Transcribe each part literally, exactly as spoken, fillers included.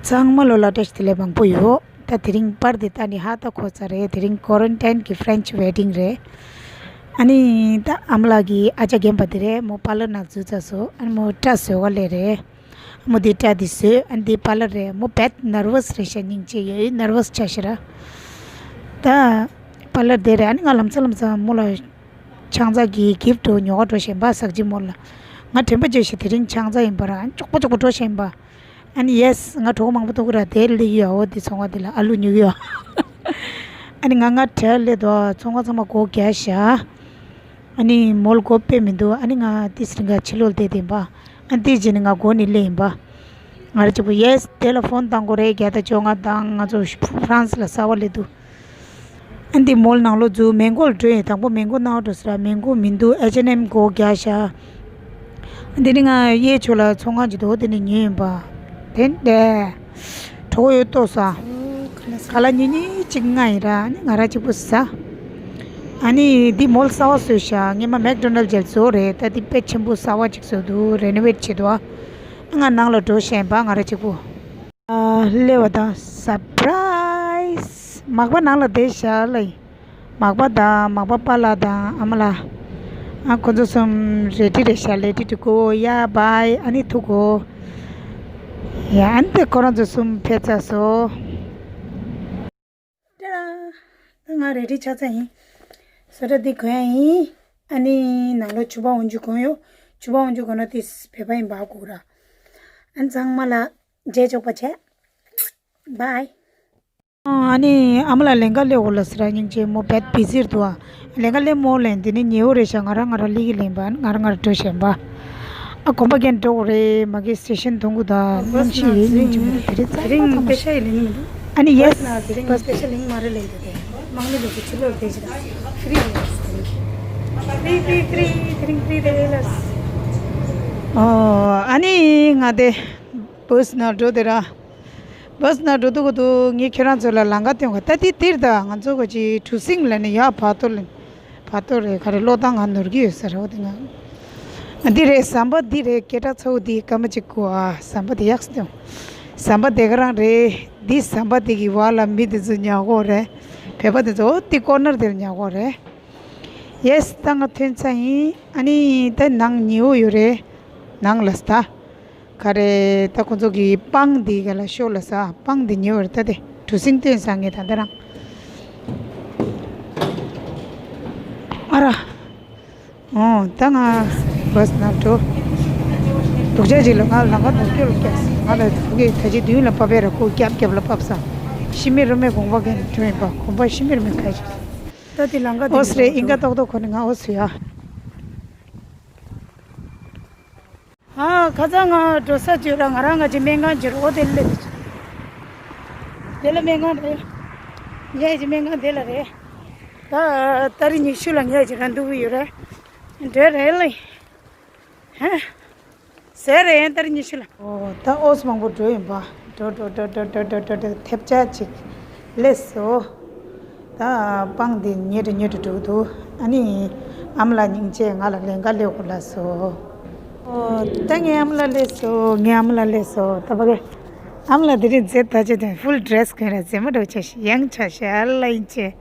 ཚང་མ་ལོ་ལ་བཀྲ་ཤིས་བདེ་ལེགས་མང་པོ་ཡོད། ད་དེ་རིང་པར་དེ་ལྟ་ནི་ཧ་ད་གོ་ཚར་རེད། དེ་རིང་ཀོ་རན་ཊིན་གི་ཕྲེན་ཆི་ཝེ་ཌིང་རེད། ཨ་ནི་ད་ཨ་མ་ལགས་ཀྱི་ཨ་ཅག་རྒན་པ་དེ་རེད། མོ་པ་ལར་ནང་འཛུལ་ཚར་སོང་། ཨ་ནི་མོ་སྐྲ་བཟོ་ག་སླེབས་རེད། མོ་དེ་སྐྲ་དེ་བཟོས། ཨ་ནི་དེ་པ་ལར་རེད། མོ་བེད་ནར་ཝས་རེད་ཤག་སྙིང་རྗེ་ཡོད་ནར་ཝས་ཆགས་ཤག་ར། ད་པ་ལར་དེ་རེད། ཨ་ནི་ང་ལམ་སང་ལམ་སང་མོ་ལ་ཆང་ས་གི་གིཕ་ཊི་ཉོ་ག་འགྲོ་བཞིན་པ། ཟག་བཅས་མོ་ལ་ང་དྲན་པ་བརྗེད་ཤག་དེ་རིང་ཆང་ས་ཡིན་པ་ར། ཨ་ནི་ཅོག་པ་ཅོག་པ་འགྲོ་བཞིན་པ། ཨ་ནི་ཡེས། ང་གྲོད་ཁོག་མང་པོ་ལྟོགས་ཀྱི་ར། དེར་སླེབས་ཀྱི་ཡོད། འོ་དེ་ཚོང་ཁང་དེ་ལ་ཨ་ལུ་ཉོ་གི་ཡོད། ཨ་ནི་ང་ང་དེར་སླེབས་དུས་ཚོང་ཁང་ཚང་མ་སྒོ་བརྒྱབ་ཤག་ཨ་ནི་མོལ་སྒོ་ཕྱེ་མི་འདུག་ཨ་ནི་ང་ཏིས་རིང་ག་ཕྱི་ལོགས་བསྡད་དེ་ཡིན་པ། ཨ་ནི་ཏིས་རྗེས་ནས་ང་སྒོ་ནས་སླེབས་ཡིན་པ། ང་རང་གཅིག་པུ། ཡེས། དེ་ལ་ཕོན་བཏང་དགོས་རེད། བརྒྱ་དང་བཅོ་ལྔ་དང་། ང་ཚོ་ཧྥ་རན་སི་ལ་གསར་པ་སླེབས་འདུག་ཨ་འདི་མོལ་ནང་ལོགས་འཛུལ། མེང་གོ་ལ་འགྲོ་ཡིན། དང་པོ་མེང་གོ་ནང་འགྲོ་ཟེར་ར། མེང་གོ་མི་འདུག་ཨེཆ་ཨེན་ཨེམ་སྒོ་བརྒྱབ་ཤག་འདི་ནི་ང་གཡས་ཕྱོགས་ལ་ཚོང་ཁང་ཅིག་འདུག་དེ་ནས་ཉོས་ཡིན་པ། དེ་འདྲ་གྲོད་ཁོག་ཡོད་ཏོག་ཙམ། ཁ་ལག་ཉུང་ཉུང་ཅིག་མངགས་ཡིན་ར། ཨ་ནི་ང་རང་གཅིག་པུ་ཟ། ཨ་ནི་འདི་མོལ་གསར་པ་བཟོས་ཤག་སྔོན་མ་མེག་ཌོ་ནལ་ཌི་བཟོ་རེད། ད་འདི་དཔེ་ཆེན་པོ་གསར་པ་ཅིག་བཟོས་འདུག་རེ་ནོ་ཝེ་ཊི་བྱས་འདུག་ཨ་ང་ནང་ལ་འགྲོ་བཞིན་པ། ང་རང་གཅིག་པུ། ཨ་སླེབས་པ་དང་སར་པ་རའི་སི། མག་པ་ནང་ལ་བསྡད་ཤག་ལ། མག་པ་དང་མག་པ་པཱ་ལགས་དང་ཨ་མ་ལགས། ཨ་ཁོ་ཚོ་གསུམ་རེ་ཌི་རེད་ཤག ready to go. Yeah, bye. ཨ་ནི་ཐུག་གོ། ཡ་ཨ་ནི་དེ་ཁོ་རང་ཚོ་གསུམ་ཕེབས་ཚར་སོང་། ཏེ་ར། ད་ང་རེ་ཌི་ཆགས་ཚར་ཡིན། བཟོ་གྲྭ་འདི་གོན་ཡ་ཡིན། ཨ་ནི་ནང་ལོགས་ཕྱུ་པ་འོག་འཇུག་གོན་ཡོད། ཕྱུ་པ་འོག་འཇུག་གོན་ན་དེ་བོད་པ་ཡིན་པ་ཧ་གོ་གི་ར། ཨ་ནི་ཚང་མ་ལ་རྗེས་ཆོག་པ་བྱས། Bye. ཨ་ནི་ཨ་མ་ལགས་ལེན་ག་སླེབས་ཡོད་ལ་ཟེར་ར། སྙིང་རྗེ་མོ་བེད་བི་ཟི་རེད་འདུག་ཨ། ལེན་ག་སླེབས་མོ་ལེན། དེ་ནི་ཉེ་བོ་རེད་ཤག་ང་རང་ང་རང་སླེབས་ཀྱི་ལེན་པ། ང་རང་ང་རང་འགྲོ་བཞིན་པ། ཨ་གོམ་པ་རྒྱག་འགྲོ་དགོས་རེད། མ་གི་སི་ཊེ་ཤན་མཐོང་གི་འདུག་ཨ། སྙིང་རྗེ་ཡོད། སྙིང་རྗེ་མོ་དེ་རེད། རྩ་དེ་རིང་པེ་ཤ་ཡི་ལེན་གྱི་མི་འདུག་ཨ་ནི་ཡེས། དེ་རིང་པེ་ཤ་ལེན་མ་རེད་ལེན་དེ་དེ། མང་མི་འདུག་ཅིག་ཕྱི་ལོགས་བསྡད་ཤག་ཕི་རི་ཡིན། ཕི་རི་ཕི་རི་ཕི་རི་དེ་རིང་ཕི་རི་རེད་ལ། ཨོ་ཨ་ནི་ང་དེ་བྷ་སི་ནང་འགྲོ་དེ་ར། བྷ་སི་ནང་འགྲོ་འདུག་གོ་འདུག་ངས་ཁྱེད་རང་ཚོ་ལ་ལམ་ཁ་སྟོན་གོ། ད་དེ་དེར་ད་ང་ཚོ་ག་ཅིག་གྲུ་གཟིངས་ལ་ནི་ཡག་བར་དོ་ལ་བར་དོ་རེད། ག་རེ་གློག་ཐང་ང་ནོར་གྱི་ཡོད་ས་རེད། འོ་དེ་ང་འདི་རེད། ཟམ་པ་འདི་རེད། སྐད་གྲགས་ཚ་བོ་འདི་སྐར་མ་གཅིག་གོ་ཨ། ཟམ་པ་འདི་ཡག་སྟོན། ཟམ་པ་དེ་ག་རང་རེད། འདི་ཟམ་པ་དེ་གི་བར་ལ་མི་དེ་ཚོ་ཉལ་གོ་རེད། བོད་པ་དེ་ཚོ་འོ་དེ་ཀོར་ནར་དེ་ལ་ཉལ་གོ་རེད། ཡེས། ད་ང་ཐོན་ཚར་ཡིན། ཨ་ནི་ད་ནང་ཉེ་བོ་ཡོད་རེད། ནང་ལ་ད། ག་རེ་ད་ཁོ་ཚོ་གི་སྤང་འདི་ག་ལ་ཤོག་ལ་ས། སྤང་འདི་ཉེ་བར་ད་དེ་གྲུ་གཟིངས་སྟོན་ས་ངས་ད་ལྟ་རང་། ཨ་ར། ཨོ་ད་ང་བྷ་སི་ནང་འགྲོ། སྡུག་ཅག་ཅིག་ལ་ང་ལམ་ཁ་ནོར་སྐྱོད་ལ་བཀྱགས། ང་ལ་ཕ་གི་ད་ཅི་མདུན་ལ་ཕབ་པས་ར། ཁོ་རྒྱབ་རྒྱབ་ལ་ཕབ་ས། ཤི་མི་རོ་མའི་དགོངས་པ་མཁན་འགྲོ་ཡིན་པ། དགོངས་པ་ཤི་མི་རོ་མའི་ཕ་ཅིག་ད་དེ་ལམ་ཁ་དེ་ཨོ་སི་རེད། ཨིན་ཀ་ཏོག་ཏོག་ཁོ་ནི་ང་ཨོ་སི་ཡ། ཨ་ཁ་སང་ང་འགྲོ་ས་བརྗོད་ར། ང་རང་ང་ཅི་སྨན་ཁང་བརྗོད་ར། འོ་དེ་སླེབས། དེ་ལ་སྨན་ཁང་རེད། ངས་ཅི་སྨན་ཁང་དེ་ལ་རེད། ད་ཏ་རིག་ཉི་ཤུ་ལ་ངས་ཅི་ར་འདུག་ཡོད་རེད། འགྲོ་རེད་ལེ། ཧ། ཟེར་རེད། ཏ་རིག་ཉི་ཤུ་ལ། ཨོ་ད་ཨོ་སི་མང་པོ་འགྲོ་ཡིན་པ། འགྲོ་འགྲོ་འགྲོ་འགྲོ་འགྲོ་འགྲོ་འགྲོ་ཐེབས་ཆག་ཅིག་སླེབས་སོ། ད་སྤང་འདི་ཉེ་དུ་ཉེ་དུ་འགྲོ་གི་འདུག་ཨ་ནི་ཨ་མ་ལགས་སྙིང་རྗེ་ང་ལ་ལེན་ག་སླེབས་དགོས་ལབ་སོང་། ཨོ་ད་ངའི་ཨ་མ་ལགས་སླེབས་སོང་། ངའི་ཨ་མ་ལགས་སླེབས་སོང་། ད་ཕ་གི་ཨ་མ་ལགས་དེ་རིང་མཛེས་ད་ཅི་དང་ཕུལ་ཌི་རེ་སི་གོན་ར། མཛེས་མ་འགྲོ་ཆ་ཞིག་ཡང་ཆ་ཞལ་ལ་ཡིན་ཆེ།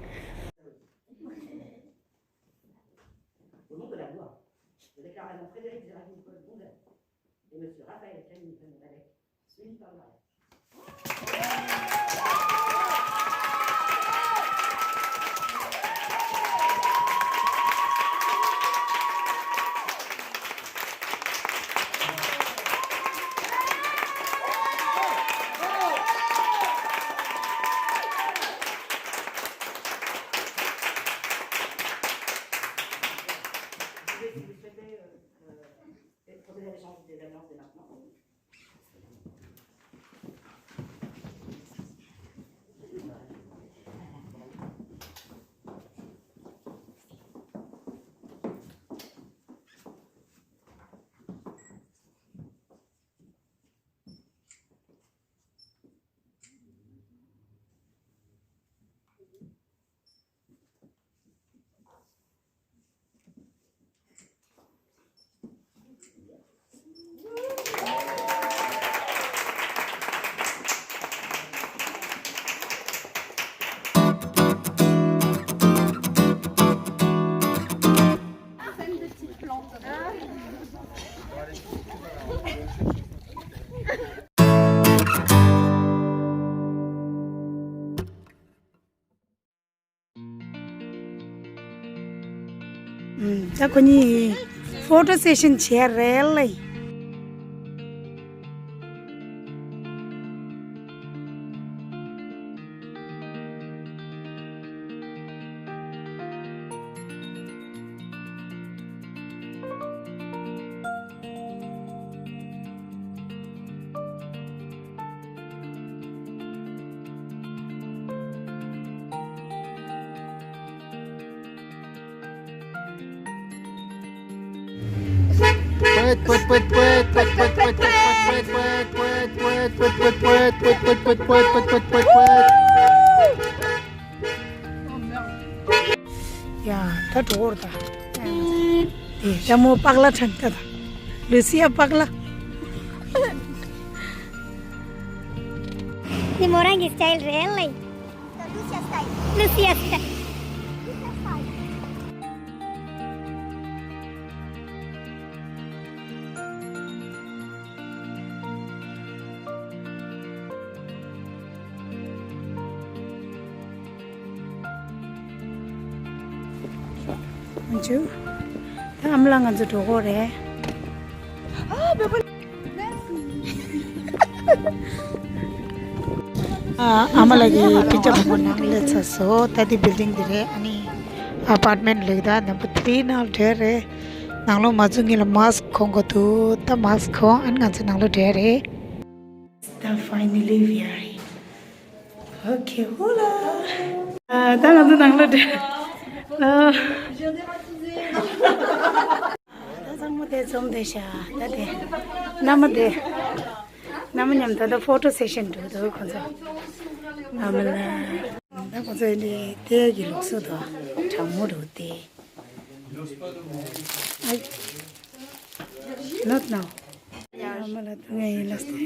ད་ཁོ་གཉིས་ཕོ་ཊོ་སེ་ཤན་བྱས་རེད་ལེ། ཡ། ད་འགྲོ་འོར་ད། དེ་ལྟད་མོ་པག་ལ་ཁྲང་ད་ད། ལུ་སི་ཡ་པག་ལ། འདི་མོ་རང་གི་སི་ཊའིལ་རེད་ལེ། ལུ་སི་ཡ་སི་ཊའིལ། ལུ་སི་ཡ་སི་ཊའིལ། ང་ཚོ་ད་ཨ་མ་ལགས་ང་ཚོ་འགྲོ་གི་རེད། ཨ་ཨ་མ་ལགས་ཀྱི་པི་ཅར་བུ་མོ་ནང་སླེབས་ཚར་སོང་། ད་འདི་བིལ་ཌིང་འདི་རེད། ཨ་ནི་ཨ་པར་ཊི་མེན་ཊི་ལེགས་ད་ནམ་བར་ཐི་རི་ནང་སླེབས་རེད། ནང་ལོགས་མ་ཚུད་སྔོན་ལ་མཱ་སི་ཀི་གོན་དགོས་འདུག་ད་མཱ་སི་ཀི་གོན། ཨ་ནི་ང་ཚོ་ནང་ལོགས་སླེབས་རེད། ད་ཕའི་ནལ་ལི་ཝི་ཨར་ཨིན། ཨོ་ཁེ། ཧོ་ལ། ཨ་ད་ང་ཚོ་ནང་ལོགས་སླེབས། ཨ་ད་ཚང་མ་དེ་འཛོམས་བསྡད་ཤག་ད་དེ་མནའ་མ་དེ། མནའ་མ་མཉམ་ད་ལྟ་ཕོ་ཊོ་སེ་ཤན་འགྲོ་འདུག་ཁོ་ཚོ། ཨ་མ་ལ། ད་ཁོ་ཚོ་འདི་ལྟས་ཀྱི་ལུགས་སྲོལ་དང་གྲང་མོ་འགྲོ་དེ། Not now. ཨ་མ་ལགས་ད་ངས་ཡིན་ལ་སྟེ།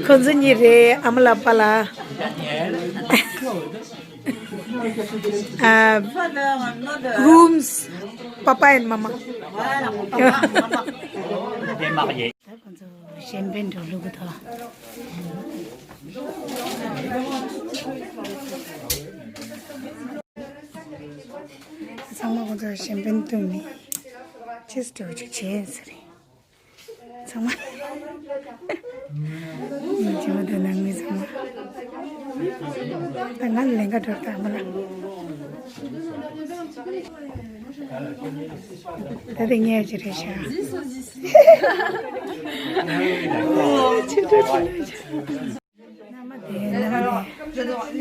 ཁོ་ཚོ་གཉིས་རེད། ཨ་མ་ལགས་པཱ་ལགས། ཨ། Groom's papa and mama. ད་ཁོ་ཚོ་ཤེམ་པེན་འགྲོ་ལུགས་དང་། ཚང་མ་ཁོ་ཚོ་ཤེམ་པེན་བཏུང་ནས་ཅེས་འགྲོ་ཅིག་བྱས་ཟེར། ཚང་མ། ཉིན་རྗེས་མ་དང་ནང་མི་ཚང་མ། ད་ང་ལ་ལེན་ག་འགྲོ་ད་མ་ལ། ད་དེ་ངས་ཅི་རེད་ཤག་ཆེ་ཏོ་ཆེ་ལ་ཆེ། མནའ་མ་དེ་མནའ་མ་དེ།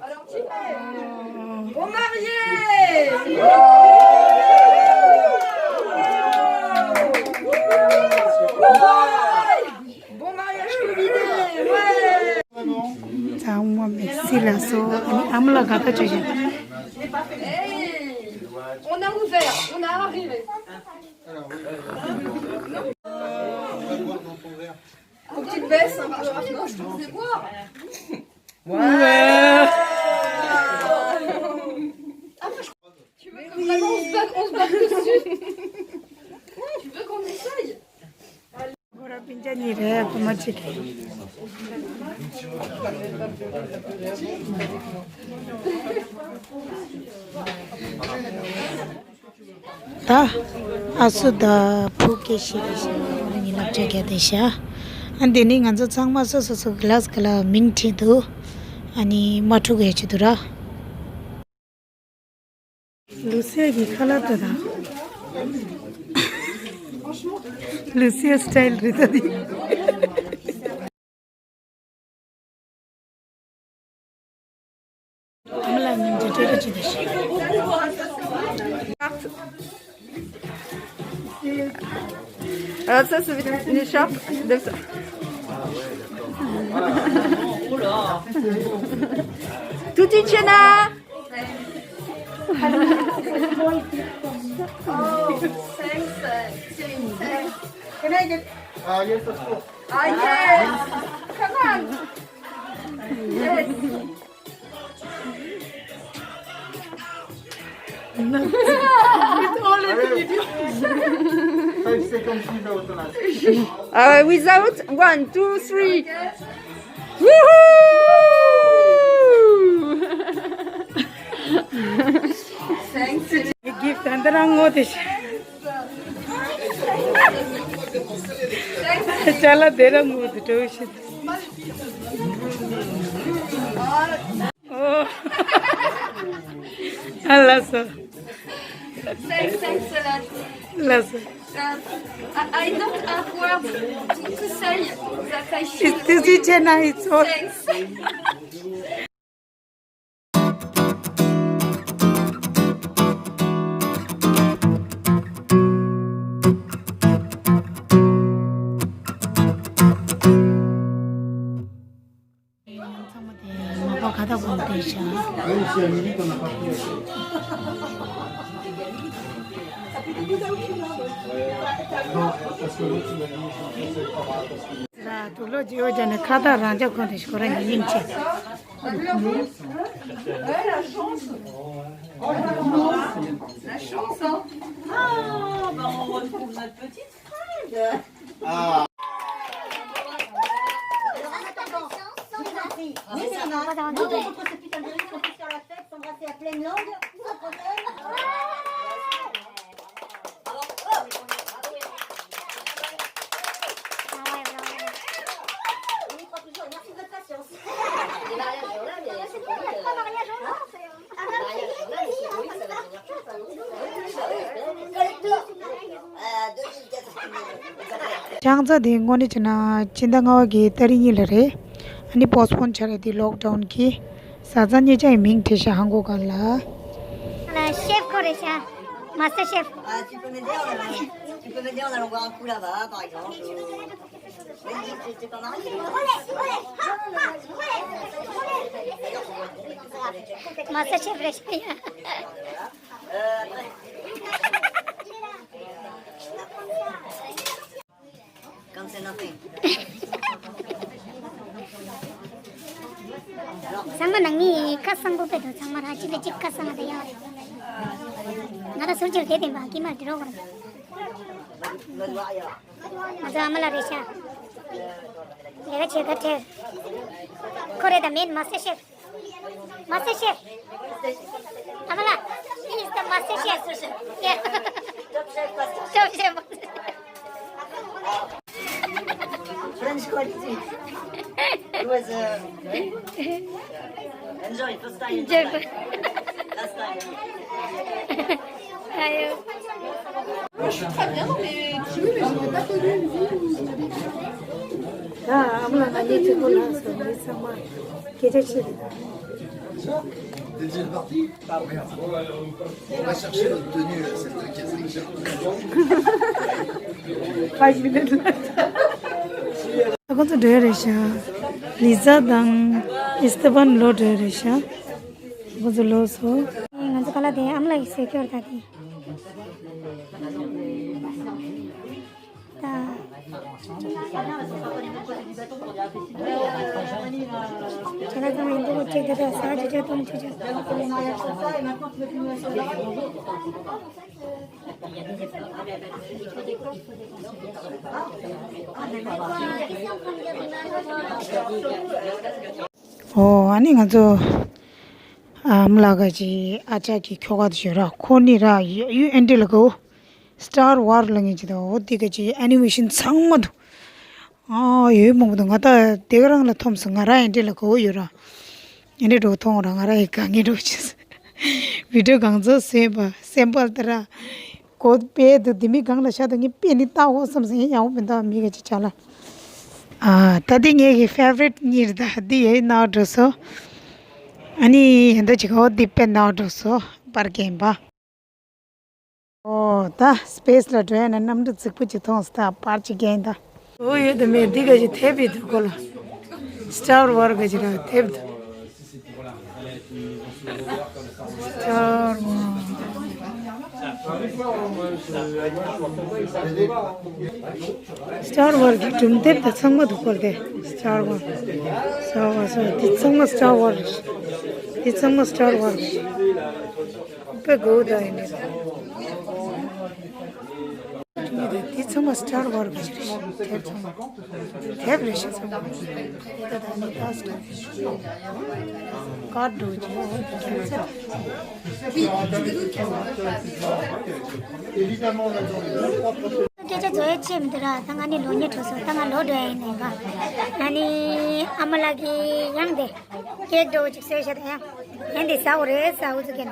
Alors, qui est bon marié. Bon mariage combiné. Ouais. ཚང་མ་མེག་སི་ལ་སོ། ཨ་ནི་ཨ་མ་ལགས་དགའ་ཐག་ཆོད་བཞིན། Hey, on a ouvert, on a arrivé. Faut que tu te baisses un peu. Non, je te faisais voir. Ouais. Ah, moi, je crois. Tu veux que vraiment on se batte, on se batte dessus ? Tu veux qu'on essaye ? ད་ཨ་སུ་དང་ཕུ་སྐད་བཤད་བསྡད་ཤག་ཨ་ནི་ལབ་བྱ་རྒྱག་བསྡད་ཤག་ཨ་འདི་ནི་ང་ཚོ་ཚང་མ་སོ་སོ་སོ་གི་གི་ལཱ་སི་གི་ལ་མིང་བྲིས་འདུག་ཨ་ནི་མ་འཁྲུག་ཡ་ཆེད་དུ་ར། ལུ་སི་ཡ་གི་ཁ་ལག་ད་ད། ལུ་སི་ཡ་སི་ཊའིལ་རེད་ད་འདི། ཨ་མ་ལགས་མཉམ་དུ་སྤྲད་པ་ཅི་འདྲ་ཞིག Alors ça, c'est une écharpe de ça. Tutti cena. Oh, thanks, uh, Celine. Thanks. Can I get? Ah, yes, of course. Ah, yes. Come on. Yes. It's already video. Five seconds without us. Uh, without, one, two, three. Woohoo! Thanks. Gift and the wrong notice. Chala dera mood to shit. Oh. Allah so. Thanks, thanks a lot. Allah so. Uh, I, I don't have words to say that I feel. It's this is Jenna, it's all. Thanks. ཚང་མ་དེ་མ་པ་ཁ་བཏགས་གོན་བསྡད་ཤག་དུག་ལོག་བརྗེ་བོ་བརྒྱབ་ནས་ཁ་བཏགས་རང་འཇགས་གོན་བསྡད་ཤག་ཁོ་རང་ཉིད་ཡིན་ཆེ། La chance, hein. Ah, bah, on retrouve notre petite Fred. Ah. Oui, mais on a, non, on retrouve ce putain de risque, on peut se faire la fête, s'embrasser à pleine langue, sans problème. ཅང་ཙ་དེ་དངོས་གནས་བྱས་ན་ཕྱི་ཟླ་ལྔ་པ་གི་ཏ་རིག་གཉིས་ལ་རེད། ཨ་ནི་པོ་སི་པོན་བྱས་རེད་དེ་ལོག་ཌའུན་གྱིས། བཟའ་ཚང་གཉིས་ཆ་ཡི་མིང་བྲིས་ཤག་ཧང་གོ་གར་ལ། ཤེཕ་ཁོ་རེད་ཤག་མ་སི་ཊར་ཤེཕ། Ah, tu peux m'aider en allant, tu peux m'aider en allant boire un coup là-bas, par exemple. Euh, oui, je t'ai pas marié. མ་སི་ཊར་ཤེཕ་རེད་ཤག་ཡ། Euh, après. Come say nothing. ཚང་མ་ནང་མི་ཁ་གསང་པོ་དཔེ་འདུག་ཚང་མ་ར་གཅིག་ལ་གཅིག་ཁ་གསང་བ་དེ་ཡག་རེད། ང་ར་ཟུར་གཅིག་དེ་བསྟན་པ་ཀྱི་མར་འདི་རོགས་རེད། ང་ཚོ་ཨ་མ་ལགས་རེད་ཤག་ལས་ཀ་བྱེད་ག་ཁྲེལ། ཁོ་རེད་ད་མེད་མ་སི་ཊར་ཤེཕ། མ་སི་ཊར་ཤེཕ། ཨ་མ་ལགས། He is the master chef. Yeah. Top chef. French quality. It was, uh, enjoy first time. Enjoy. Last time. Ayo. Moi, je suis très bien, mais tu veux, mais j'aurais pas connu une vie où je n'avais pas. ད་ཨ་མ་ལགས་ང་གཉིས་གཅིག་པོ་ལ་སོང་ངས་ཚང་མ་སྐད་ཆ་བཤད་རེད། Déjà parti? On va chercher notre tenue, là, celle qui est très chère. Five minutes. ཁོ་ཚོ་འགྲོ་ཡ་རེད་ཤག་ལི་ཛ་དང་ཨི་སྟེ་ཕན་ལོག་འགྲོ་ཡ་རེད་ཤག་ཁོ་ཚོ་ལོག་སོང་། ང་ཚོ་ག་ལ་དེ་ཨ་མ་ལགས་ཀྱི་ཟས་སྐྱོར་ད་དེ། ད། ཁྱེད་རང་ཚང་མ་ཡིན་འདུག་ཅེས་དེ་དག་ཟ་ཅེས་ཅེས་གཏོང་ཅེས་ཅེས། ཨོ་ཨ་ནི་ང་ཚོ་ཨ་མ་ལགས་ཀྱི་ཨ་ཅག་གི་ཁྱོ་ག་དེ་ཞོ་ར་ཁོ་ནི་ར་ཡུ་ཨེན་ཏི་ལ་གོ། Star Wars ལ་ངེས་ཀྱི་དང་འོ་དེ་ག་ཅིག་ཨེ་ནི་མེ་ཤན་ཚང་མ་འདུག་ཨ་ཡོད་མང་པོ་འདུག་ང་ད་དེ་ག་རང་ལ་མཐོང་སོང་། ང་རང་ཨེ་འདྲ་ལ་གོ་ཡོད་ར། ཨེ་འདྲ་འགྲོ་མཐོང་ར་ང་རང་ཡི་ག་ངེས་འགྲོ་ཆེ་སོང་། བི་ཌིའོ་གང་ཚོད་བཟོས་པ་སེམ་པལ་ད་ར་གོ་པས་འདུག་དེ་མི་གང་ལ་ཤ་དང་ངས་པས་ནི་ལྟ་འོ་བསམ་སོང་། ཡང་འོ་མི་འདུག་མི་ག་ཅིག་ཆ་ལ། ཨ་ད་དེ་ངེད་ཀྱི་ཕེ་ཝ་རིཊ་གཉིས་རེད། ད་དེ་ཡོད་ནའོ་འགྲོ་སོ། ཨ་ནི་ཡིན་ད་ཅིག་འོ་དེ་པས་ནའོ་འགྲོ་སོ་པར་རྒན་པ། ཨོ་ད་སི་པེ་སི་ལ་འགྲོ་ཡ་ན་གནམ་གྲུ་རྫིག་པོ་ཅིག་མཐོང་སོང་། ད་པར་ཅིག་རྒྱན་ད། ཨོ་ཡོད་དེ་མེད་འདི་ག་ཞིག་ཐེབས་པའི་འདུག་གོ་ལ། Star Wars ག་ཅི་ར་དེབ་ད། Star Wars། Star Wars གི་སྒྲུང་དེབ་ད་ཚང་མ་འདུག་གོ་དེ། Star Wars། Star Wars། འདི་ཚང་མ་Star Wars་རེད། འདི་ཚང་མ་Star Wars་རེད། དཔེ་དགོས་ད་ཡིན་ནི། འདི་ཚང་མ་Star Wars་གི་རེད། དེབ་ཚང་མ། དེབ་རེད་ཤག་ཚང་མ། ད་ནི་ད་Star Wars་ཀར་འགྲོ་རྒྱུ་ཡོད་ཀྱི་ཚེ། སྐད་ཆ་བཟོ་ཡ་ཅི་མི་འདུག་ར། ད་ང་ནི་ལོ་ཉེ་འགྲོ་སོང་། ད་ང་ལོ་འགྲོ་ཡ་ཡིན་ནས་པ། ཨ་ནི་ཨ་མ་ལགས་ཀྱིས་ཡང་དེ་ཀེག་འགྲོ་ཅིག་བཟོས་ཤག་ད་ཡང་། ཡང་དེ་ཟ་འོ་རེད་ཟ་འོ་ཚུགས་ཀྱི་ན།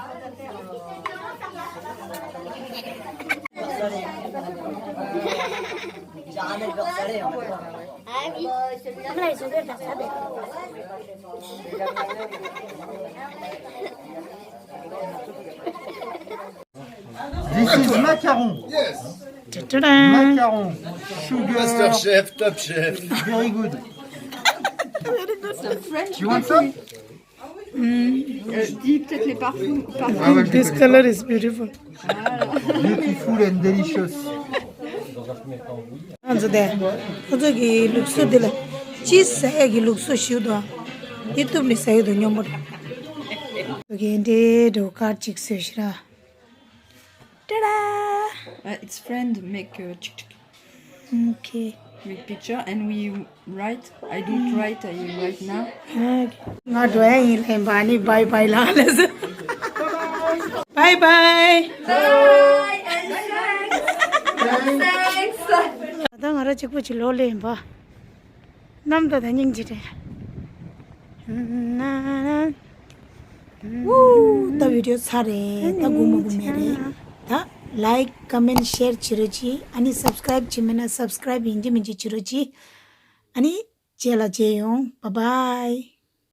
This is macaron. Yes. Macaron. Sugar. Master chef, top chef. Very good. You want some? Euh, dis peut-être les parfums. Parfums. This color is beautiful. Beautiful and delicious. ང་ཚོ་དེ་ཁོ་ཚོ་གི་ལུགས་སྲོལ་འདི་ལ་ཅི་ཟ་ཡ་གི་ལུགས་སྲོལ་ཞིག་འདུག་འདི་གཏུབ་ནས་ཟ་ཡ་འདུག་སྙོམས་པོ་རེད། ཁོ་ཚོ་གི་འདྲེ་འགྲོ་ཀར་ཅིག་བཟོས་ཤི་ར། ཏྲ་ཏྲ། Uh, its friend make uh, chick chick Okay. with picture and we write. I don't write, I write now. ང་འགྲོ་ཡ་ཡིན་ལེན་པ་ནི་bye bye་ལ་ལས། Bye bye. Bye and thanks. Thanks. ད་ང་ར་གཅིག་པུ་ཅིག་ལོ་ལེན་པ། ནམ་ད་ད་སྙིང་རྗེ་རེད། ད་བི་ཌི་ཡོ་ཚར་རེད། ད་སྒུག་མ་སྒུག་མེད་རེད། ད་like, comment, share་བྱེད་རོགས་གྱིས། ཨ་ནི་subscribe་བྱེད་མེད་ན་subscribe་ཡིན་གཅིག་མིན་གཅིག་བྱེད་རོགས་གྱིས། ཨ་ནི་རྗེས་ལ་མཇལ་ཡོང་། Bye bye.